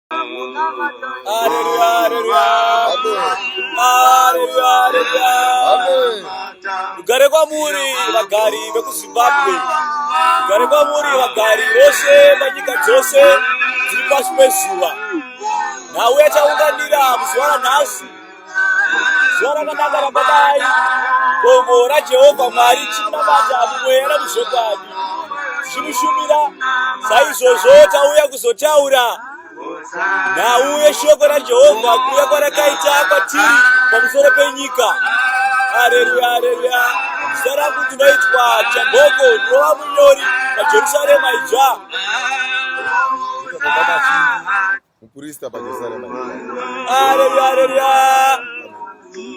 Haleluya, haleluya. Haleluya, haleluya. Rugare kwamuri vagari vekuZimbabwe. Rugare kwamuri vagari vose panyika dzose dziri pasi pezuva. Nhau yachaunganira muzuva ranhasi. Zuva rakanaka rakadai. Gomo raJehovha Mwari tichimunamata mumweya namuzvokwadi. Tichimushumira saizvozvo tauya kuzotaura Nhau yeshoko raJehovha kuuya kwarakaita kwatiri pamusoro penyika. Areruya, areruya. Zita rangu ndinoitwa Chamboko, ndinova munyori paJerusarema idzva. Muprista paJerusarema idzva. Areruya, areruya.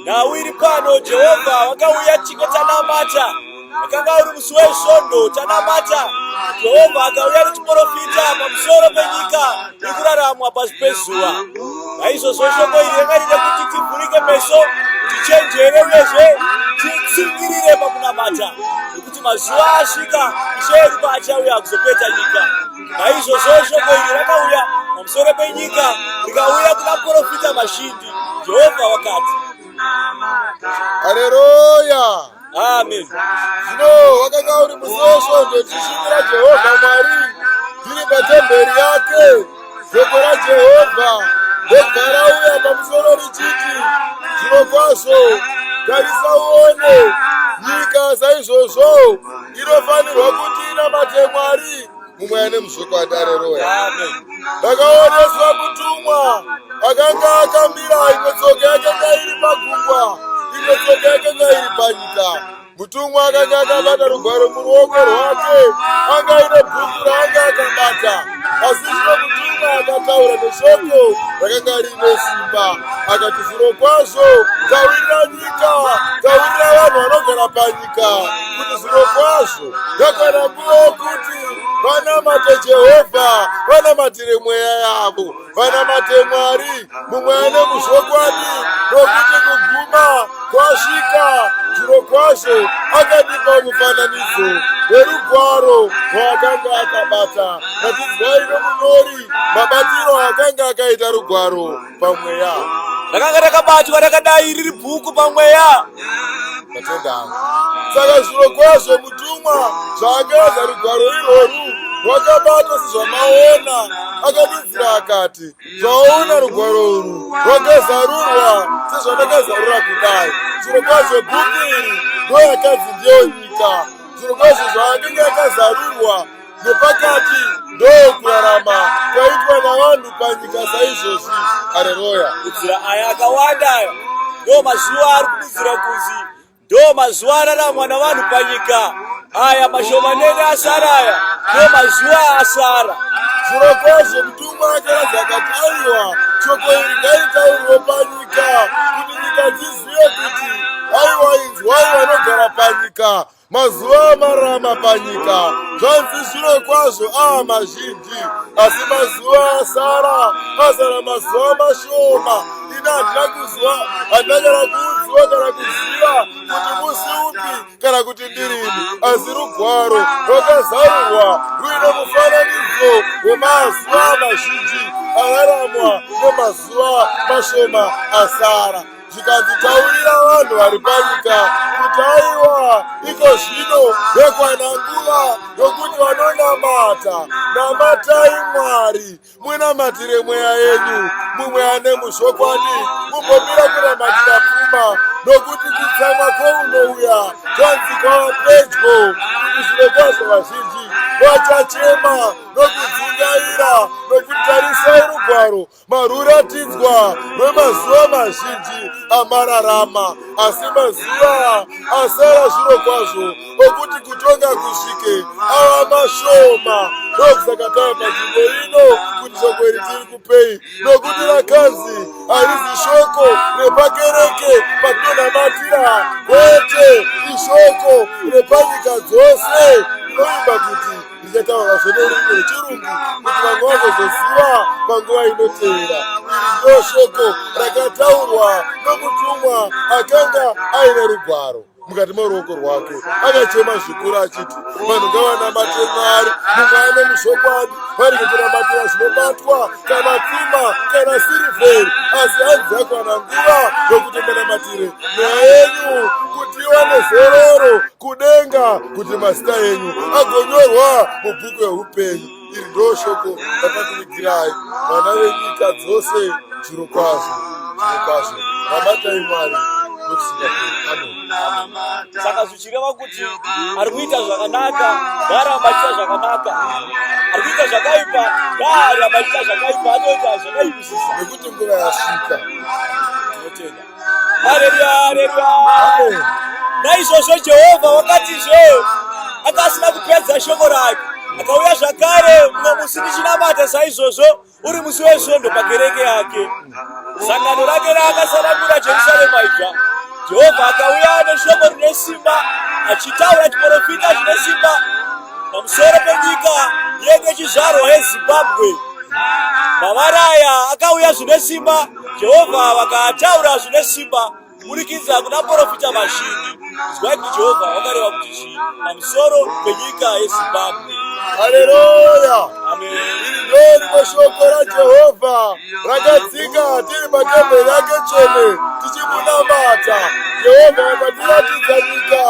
Nhau iri pano, Jehovha wakauya tichinge tanamata. Wakanga uri musi weSvondo tanamata. Jehovha akauya nechiporofita pamusoro penyika iri kuraramwa pasi pezuva. Naizvozvo shoko iri ranga rine kuti tivhurike meso, tichenjere uyezve titsungirire pakunamata, nekuti mazuva asvika Ishe wedu paachauya kuzopedza nyika. Naizvozvo shoko iri rakauya pamusoro penyika rikauya kuna muporofita Mashindi. Jehovha wakati, Hareruya! Amen. Zvino wakanga uri musi weSvondo tichishumira Jehovha Mwari tiri patemberi yake. Shoko raJehovha ndobva rauya pamusoro richiti, Zvirokwazvo, tarisa uone, nyika saizvozvo inofanirwa kuti inamate Mwari mumweya nemuzvokwadi. Areruya. Ndakaoneswa mutumwa akanga akamira, imwe tsoka yakanga iri pagungwa, imwe tsoka yakanga iri panyika. Mutumwa akanga akabata rugwaro muruoko rwake, anga aine bhuku raanga akabata. Asi zvino mutumwa akataura neshoko rakanga riine simba, akati, Zvirokwazvo taurira nyika, taurira vanhu vanogara panyika, kuti zvirokwazvo yakwana nguva yokuti vanamate Jehovha, vanamatire mweya yavo, vanamate Mwari mumweya nemuzvokwadi, nokuti kuguma kwasvika. Zvirokwazvo akatipa mufananidzo werugwaro rwaakanga akabata. Ratidzwai nomunyori mabatiro akanga akaita rugwaro pamweya. Rakanga rakabatwa rakadai riri bhuku pamweya. Tatenda. Saka zvirokwazvo mutumwa zvaakaedza rugwaro irworwu rwakabatwa sezvamaona, akadudzira akati, zvaona rugwaro urwu rwakazarurwa sezvandakazarura kudai. Zvirokwazvo bhuku iri ndoyakanzi ndiyo nyika. Zvirokwazvo zvaakanga yakazarurwa nepakati ndokurarama kwaitwa navanhu panyika saizvozvi. Hareruya. Kududzira aya akawanda aya ndo mazuva ari kududzira kunzi ndo mazuva araramwa navanhu panyika aya mashomanene asara aya ndo mazuva asara. Zvirokwazvo mutumwa akaradza akati, aiwa, shoko iri ngaritaurwe panyika kuti nyika dzizive kuti aiwa, inzwai vanogara panyika, Mazuva amarama panyika zvanzi zviro kwazvo aa mazhinji, asi mazuva asara azara mazuva mashoma. Ini handina kuziva, handina kana kuudziwa kana kuziva kuti musi upi kana kuti ndirini, asi rugwaro rwakazarurwa ruine mufananidzo wemazuva mazhinji araramwa nemazuva mashoma asara. Zvikanzi taurira vanhu vari panyika kuti aiwa, iko zvino yakwana nguva yokuti vanonamata, namatai Mwari, munamatire mweya yenyu mumweya nemuzvokwadi, mumbomira kunamatira pfuma, nokuti kutsamwa kwounouya kwanzi kwava pedyo, kuti zvirokwazvo vazhinji vachachema nokudzungaira, nokuti tarisai rugwaro maruratidzwa rwemazuva mazhinji amararama, asi mazuva asara zviro kwazvo okuti kutonga kusvike ava mashoma. Ndokusaka tava panzvimbo ino kuti shoko iri tiri kupei, nokuti rakanzi harizi shoko repakereke patinonamatira, kwete, ishoko repanyika dzose. Tinoimba kuti ndichataura zvenorurimi rwechirungu kuti vamwe vazozoziva panguva inotevera. Iri ndiro shoko rakataurwa nomutumwa akanga aine rugwaro. mukati meruoko rwake. Akachema zvikuru achiti, vanhu ngavanamate Mwari mumweya nemuzvokwadi, varege kunamatira zvinobatwa kana pfuma kana sirivheri, asi hanzi yakwana nguva yokuti munamatire mweya yenyu kuti iwane zororo kudenga, kuti mazita enyu agonyorwa mubhuku yeupenyu. Iri ndo shoko rakakuvigirai vana venyika dzose, zvirokwazvo, zvirokwazvo, namatai Mwari nokusingaperi. Amen. Saka zvichireva kuti ari kuita zvakanaka ngaaramba achiita zvakanaka, ari kuita zvakaipa ngaaramba achiita zvakaipa, anoita zvakaipisisa, nekuti nguva yasvika. Tinotenda. Haleluya, haleluya. Naizvozvo Jehovha wakatizve, akasina kupedza shoko rake, akauya zvakare mumwe musi ndichinamata saizvozvo, uri musi wesvondo pakereke yake, sangano rake raakasanangura Jerusarema idzva. Jehovha akauya neshoko rine simba, achitaura chiporofita chine simba pamusoro penyika yedu yechizvarwa yeZimbabwe. Mavara aya akauya zvine simba. Jehovha vakataura zvine simba kuburikidza kuna porofita vazhinji. Izwai kuti Jehovha vakareva kuti chii pamusoro penyika yeZimbabwe. Haleluya! Amen. Iri ndo rimwe shoko raJehovha rakadzika tiri patemberi yake tsvene tichimunamata. Jehovha vakatiratidza nyika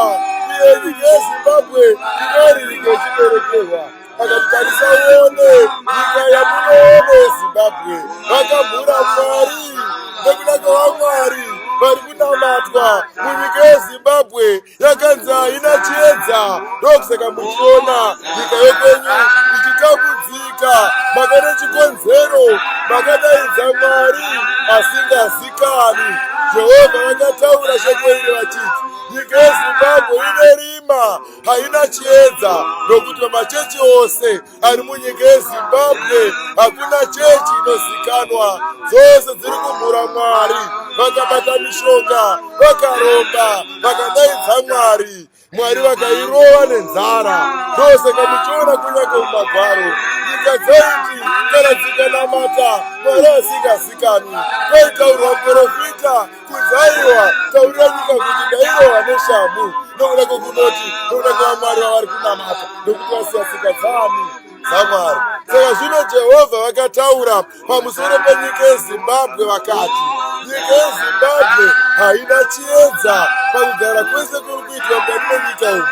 iye nyika yeZimbabwe inori nyika yechiberekerwa. Akati tarisa uone nyika yamunoona yeZimbabwe. Vakamhura Mwari nekuda kwavamwari vari kunamatwa munyika yeZimbabwe yakanzi haina chiedza. Ndokusaka muchiona nyika yokwenyu ichitambudzika. Makane chikonzero makadaidza Mwari asingazikani. Jehovha vakataura shoko iri vachiti nyika yeZimbabwe ine rima, haina chiedza, nokuti pamachechi ose ari munyika yeZimbabwe hakuna chechi inozikanwa, dzose dziri kumhura Mwari, vakabata mishonga, vakaromba, vakadaidza Mwari, Mwari vakairova nenzara. Ndosaka muchiona kunyange mumagwaro nyika dzaiti kana dzikanamata Mwari asingazikanwi, kwaitaurwa muprofita kunzi aiwa, taurira nyika kuti ndairova neshamhu, nokuda kwokunoti nokuda kwavamwari vavari kunamata, nokuti vasiya tsika dzani dzaMwari. Saka zvino Jehovha vakataura pamusoro penyika yeZimbabwe vakati nyika yeZimbabwe haina chiedza pakugara kwese kuri kuitwa mukati menyika umu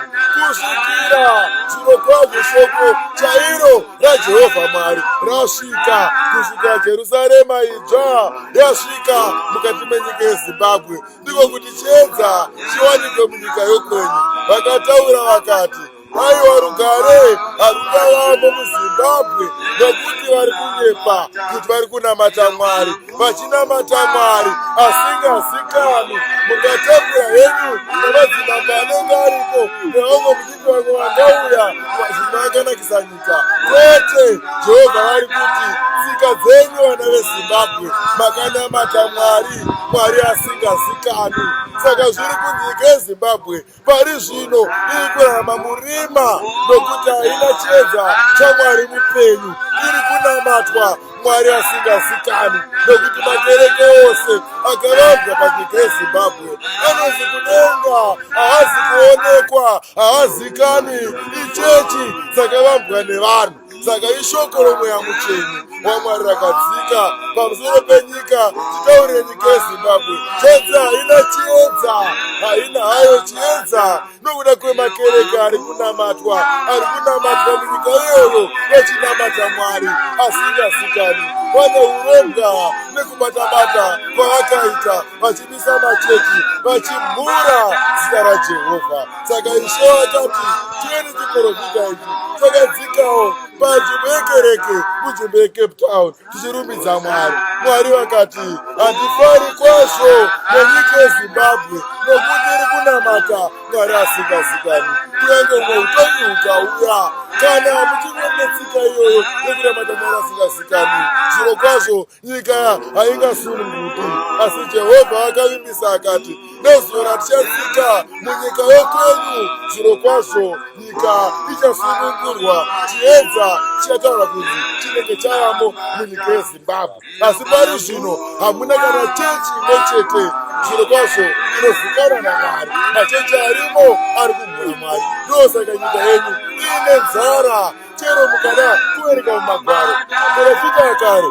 kusvikira zvirokwazvo shoko chairo raJehovha Mwari rasvika, kusvikira Jerusarema idzva yasvika mukati menyika yeZimbabwe, ndiko kuti chiedza chiwanikwe munyika yokwenyu. Vakataura vakati aiwa, rugare harungavamo muZimbabwe, nokuti vari kunyepa kuti vari kunamata Mwari, vachinamata Mwari asingazikani. Mungatambura henyu namadzimambo anenge ariko nevamwe muchiti vamwe vangauya zvinhu vakanakisa nyika. Kwete, Jehovha vari kuti tsika dzenyu vana veZimbabwe makanamata Mwari, Mwari asingazikani. Saka zviri kunyika yeZimbabwe pari zvino iri kurarama murima, nokuti haina chiedza chaMwari mupenyu. Iri kunamatwa Mwari asingazikani, nokuti makereke ose akavambwa panyika yeZimbabwe anozi kudenga haazi kuonekwa, haazikani, ichechi dzakavambwa nevanhu. Saka ishoko romweya mutsvene waMwari rakadzika pamusoro penyika, titaurire nyika yeZimbabwe chenzi haina chiedza, haina hayo chiedza, nokuda kwemakereke ari kunamatwa, ari kunamatwa munyika iyoyo, vachinamata Mwari asingazikani. Vane urombwa nekubata-bata kwavakaita, vachibisa machechi, vachimhura zita raJehovha. Saka Ishe vakati tive nechiporofita ichi, takadzikawo panzvimbo yekereke munzvimbo yeCape Town tichirumbidza Mwari. Mwari vakati handifari kwazvo nenyika yeZimbabwe, nokuti iri kunamata Mwari asingazikani. Kunyange umwe utongi hukauya, kana muchingori netsika iyoyo yekunamata Mwari asingazikani, zvirokwazvo nyika haingasununguki. Asi Jehovha akavimbisa akati, nezuva ratichatsika munyika yokwenyu, zvirokwazvo nyika ichasunungurwa, chiedza chichataura kunzi chinenge chavamo munyika yeZimbabwe. Asi pari zvino hamuna kana chechi imwe chete Zvirokwazvo inovhukana naMwari. Machechi arimo ari kumhura Mwari. Ndosaka nyika yenyu iine nzara. Chero mukada kuverenga mumagwaro, profita yakare,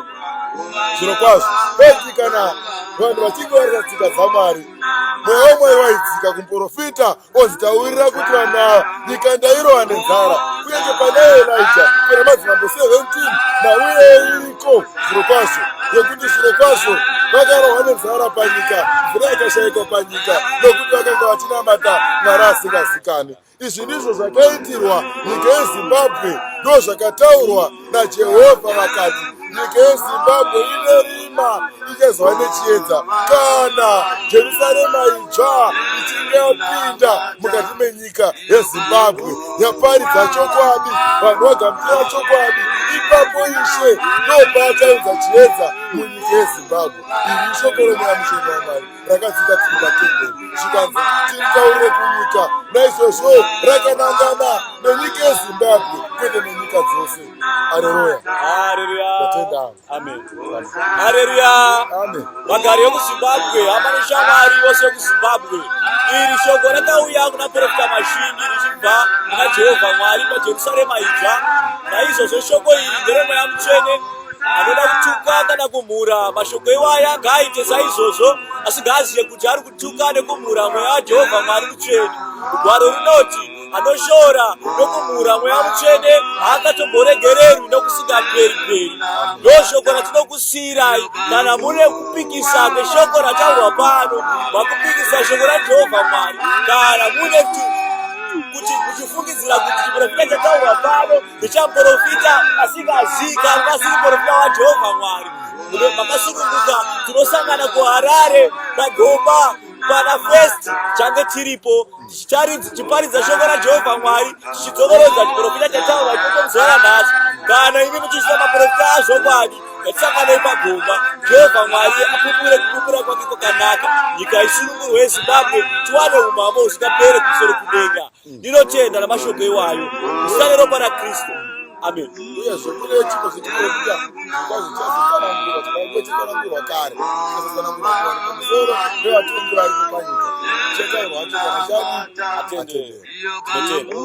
zvirokwazvo vaiti kana vanhu vachinge varisa tsika dzaMwari, mweya wamwari waidzika kumuprofita onzi taurira kuti vanhu ava nyika ndairova nenzara. Kunyange pana Elija kuna madzimambo 17 nauye iriko zvirokwazvo yekuti zvirokwazvo vakarohwa nenzara panyika, mvura ikashayikwa panyika nokuti vakanga vachinamata Mwari asingazikani. Izvi ndizvo zvakaitirwa nyika yeZimbabwe, ndozvakataurwa naJehovha vakati nyika yeZimbabwe ine rima ichazova nechiedza kana Jerusarema idzva ichinge yapinda mukati menyika yeZimbabwe, yaparidza chokwadi, vanhu vagamuchira chokwadi, ipapo Ishe ndopaachaunza chiedza munyika yeZimbabwe. Iri ishoko romweya mutsvene waMwari rakadzika tiri patemberi, zvikanzi tiritaurire kunyika. Naizvozvo rakanangana nenyika yeZimbabwe, kwete nenyika dzose. Areruya, areruya, amen, areruya, amen. Vagari vekuZimbabwe, hama neshamwari vose vekuZimbabwe, iri shoko rakauya kuna Profita Mashingi richibva kuna Jehovha Mwari paJerusarema idzva. Naizvozvo shoko iri nderemweya mutsvene. Anoda kutuka kana kumhura mashoko iwaya ngaaite saizvozvo, asi ngaazive kuti ari kutuka nekumhura mweya waJehovha Mwari mutsvene. Rugwaro runoti anoshora nokumhura mweya mutsvene haangatomboregererwi nokusingaperi-peri. Ndoshoko ratinokusiyirai kana mune kupikisa kweshoko rataurwa pano, makupikisa shoko raJehovha Mwari. Kana mune kuti muchifungidzira kuti chiprofita chataurwa pano ndichaprofita asingazikanwa asiri profita waJehovha Mwari. Makasununguka, tinosangana kuHarare pagomba pana first change tiripo tichiparidza shoko raJehovha Mwari, tichidzokorodza chiprofita chataurwa ikoko muzuva ranhasi. Kana imi muchiisa maprofita azvokwadi, ngatisanganei pagomba. Jehovha Mwari apupure kupupura kwake kwakanaka, nyika isunungurwe yeZimbabwe, tiwane umambo husingapere kumusoro kudenga. Ndinotenda namashoko iwayo muzita neropa raKristu. Amen. Uyezve kune chimwe zvechiprofita zvikwazvo chazotsanangurwa chakaunge chatsanangurwa kare chikazotsanangurwa kuvanhu pamusoro pevatongi varipo panyika chataurwa hacho kana chadi atendere. Tinotenda.